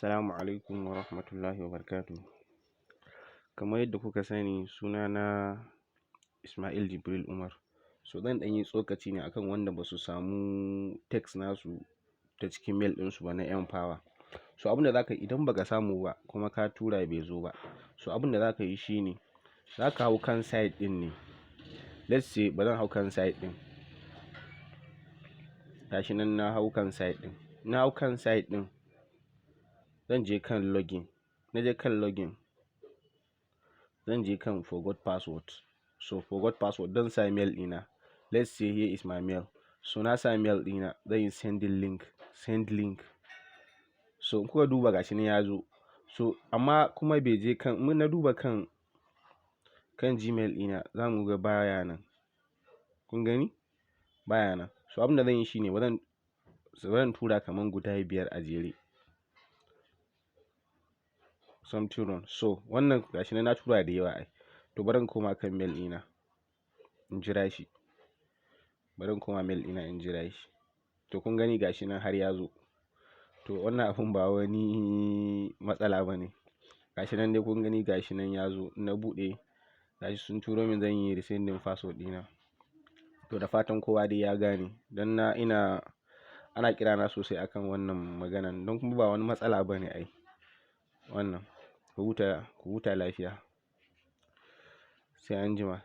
Assalamu alaikum wa rahmatullahi wa barakatuh. Kamar yadda kuka sani, sunana Ismail Jibril Umar. So zan ɗan yi tsokaci ne akan wanda ba su samu text nasu ta cikin mail ɗinsu ba na N-Power. So abin da za ka yi idan baka samu ba kuma ka tura bai zo ba. So abin da za ka yi shine za ka hau kan site ɗin ne. Let's say bari in hau kan site ɗin. Gashi nan na hau kan site ɗin. Na hau kan site ɗin, zan je kan login. Na je kan login, zan je kan forgot password. So forgot password, zan sa mail ɗina. Let's say here is my mail. So na sa mail ɗina, zan yi sending link, send link. So in kuka duba, gashi nan ya zo. So amma kuma bai je kan, in na duba kan Gmail ɗina, za mu ga baya nan. Kun gani? Baya nan. So abin da zan yi shine zan tura kaman guda biyar a jere. Something wrong. So wannan gashi nan na tura da yawa ai. To bari in koma kan mail ɗina in jira shi. Bari in koma mail ɗina in jira shi. To kun gani, gashi nan har ya zo. To wannan abun ba wani matsala ba ne. Gashi nan dai kun gani, gashi nan ya zo. Na buɗe, gashi sun turo min, zan yi resending password ɗina. To da fatan kowa dai ya gane. Don na ina ana kirana sosai akan wannan maganan, don kuma ba wani matsala ba ne ai. Wannan. Ku huta, ku huta lafiya. Sai anjima.